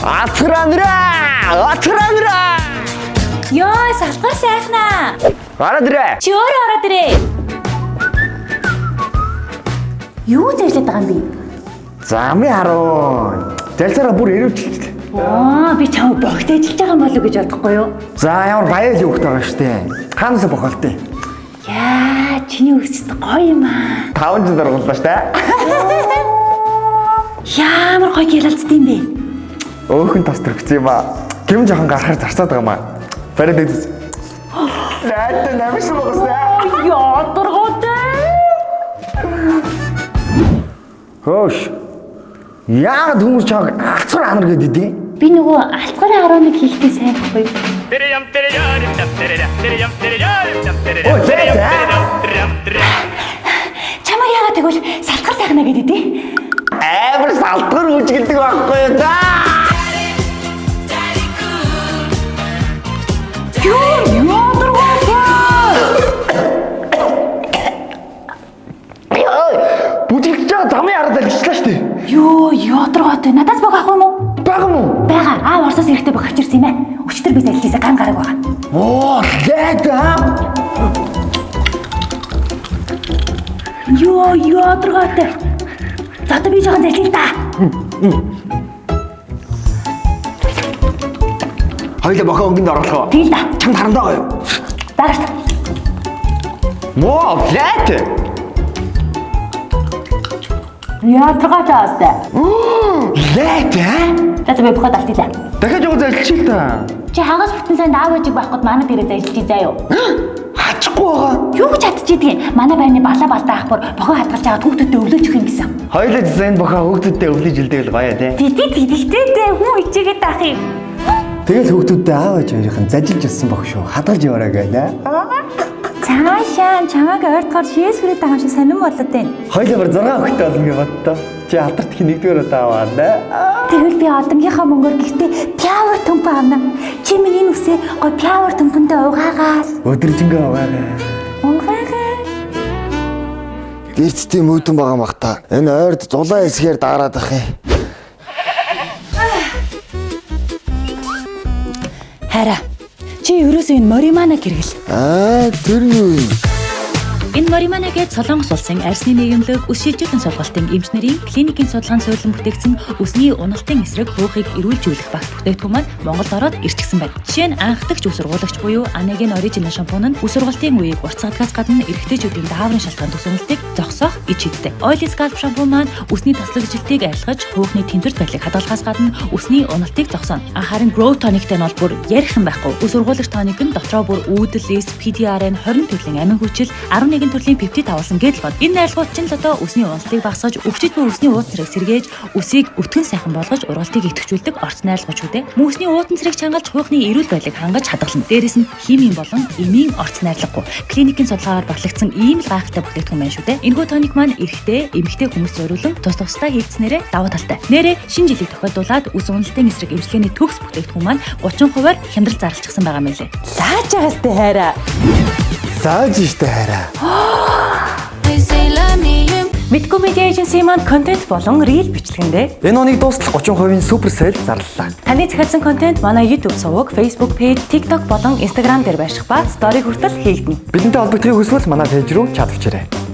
Атранра! Атранра! Йоо, салгар сайхнаа. Гараад ирээ. Чи өөрөө ороод ирээ. Юу зэрлээд байгаа юм бэ? Замын харуун. Залцаараа бүр эрүүжилчихлээ. Аа, би чам богт ажиллаж байгаа юм болов уу гэж бодохгүй юу? За ямар баяа л хөөхтэй байгаа штэ. Хаанаас бохолтой. Яа, чиний өсөд гоё юм аа. 5 жил даргууллаа штэ. Ямар гоё гялалцд юм бэ? Өөхөн тас төрөгцөн юм аа. Гим жоохон гарахаар зарцаад байгаа юм аа. Бариад үзье. Найдаа намшин болгосон. Ядаргаатай. Хөөш. Яагаад хүмүүс чамайг алцгар анар гэдэг дээ? Би нөгөө алцгарын 11 хийхдээ сайн байхгүй юу? Ой, зээ. Чамаа яагаад тэгвэл салгар сайхнаа гэдэг дээ? Амар салтгар үжигэлдэг байхгүй юу да? Юу, ядаргаатай. Бүжиглэж байгаа замын араа залгичлаа штэ. Йоо, ядаргаатай. Надаас бог авах юм уу? Бага мó? Бага, аав Оросоос ирэхдээ бог авчирсан юм аа. Өчтөр би залхиисаа ган гараг байгаа. Оо, лайда. Йоо, ядаргаатай. За одоо би жоохон залхил та. Хоёлаа бохоо өнгөнд оруулах уу? Тэгэл да. Чамд харандаа гоё. Бага шүү. Моо, лайт. Ядаргаатай астай. Лайт аа? За за би бохоо далтилаа. Дахиад жоо залчих л та. Чи хагас бүтэн санд аав ээжийг байхгүй манай дээрээ залж заа юу? Хачихгүй байгаа. Юу гэж чадчихийдгийг? Манай байрны балаа балдаа ах бүр бохоо хадгалж байгаа хүүхдүүдтэй өвлөөж өгөх юм гэсэн. Хоёлаа дизайн бохоо хүүхдүүдтэй өвлөж илдэвэл гоё тий. Тэти тэтгэвтэй хүн ичээгээд ах юм. Тэгэл хүүхдүүдтэй аав ээж хоёрын зажилж өссөн бох шүү. Хадгалж яваарай гэлээ. Цаашаа чамайг ойртохоор шээс хүрээд байгаа юм шиг сонирн болоод байна. Хоёлаа бүр 6 хүүхдтэй болно гэж боддоо. Чи алдарт хин нэгдүгээр удаа аваа нэ. Тэгвэл би одонгийнхаа мөнгөөр гэртээ пиавер төмпөн авна. Чи миний энэ үсээ гой пиавер төмпөнтэй угаагаал. Өдөржингөө аваарай. Угаагаа. Гэрт тийм үүдэн байгаа мах та. Энэ ойрд зулаа хэсгээр дараад ах юм. Хараа. Чи ерөөсөө энэ моримана гэргэл. Аа, тэр нь юу юм? Энэ Моримана гээд Солонгос улсын арьсны нийгэмлэг үс шилжүүлэн сургалтын эмч нарын клиникийн судалгаанд суйрлан бүтээгдсэн үсний уналтын эсрэг хуухыг эрүүлжүүлэх багт бүтээгдэхүүн маань Монголд ороод ирчихсэн байна. Жишээ нь анхдагч үс ургуулагч буюу Анагийн Original шампунь нь үс ургалтын үеийг уртсгадгаас гадна эрэгтэйчүүдийн дааврын шалтгаан төс уналтыг зогсоох ич хэдтэй. Oily Scalp шампунь маань үсний таслагжилтыг арилгаж хуухны тэнцвэрт байдлыг хадгалахаас гадна үсний уналтыг зогсооно. Харин Grow Tonic-тэй нь бол бүр ярих юм байхгүй. Үс ургуулагч тоник нь дотроо бүр үүдэл эс, PDRN 20 төрлийн амин хүчил, 11 төрлийн пептид агуулсан гэдэл бод. Энэ найрлагууд чинь л одоо үсний уналтыг багасгаж, өвчид буй үсний ууц цэрэг сэргээж, үсийг өтгөн сайхан болгож, ургалтыг идэвхжүүлдэг орц найрлагууд шүү дээ. Мөн үсний уудан цэрэг чангалж, хуухны эрүүл байдлыг хангаж хадгална. Дээрээс нь химийн болон эмийн орц найрлагагүй. Клиникийн судалгаагаар батлагдсан ийм л гайхалтай бүтээгдэхүүн байна шүү дээ. Энэхүү тоник маань эрэгтэй, эмэгтэй хүмүүс зориулан тус тусдаа хийгдснээрээ давуу талтай. Нэрээ шинэ жилийг тохиолдуулаад үс уналтын эсрэг эмчилгээний төгс бүтээгдэхүүн маань 30%-аар хямдрал зарлчихсан байгаа юм лээ. Лааж байгаас тэ хайраа. Лааж штэ хараа. Мэдгүй медиа эйженси маань контент болон reel бичлэгэндээ Энэ оныг дуустал 30% супер сейл зарлалаа. таны захиалсан контент манай YouTube суваг, Facebook page, TikTok болон Instagram дээр байрших ба story хүртэл хийгдэнэ. Бидэнтэй холбогдохыг хүсвэл манай пэйж рүү чат бичээрэй.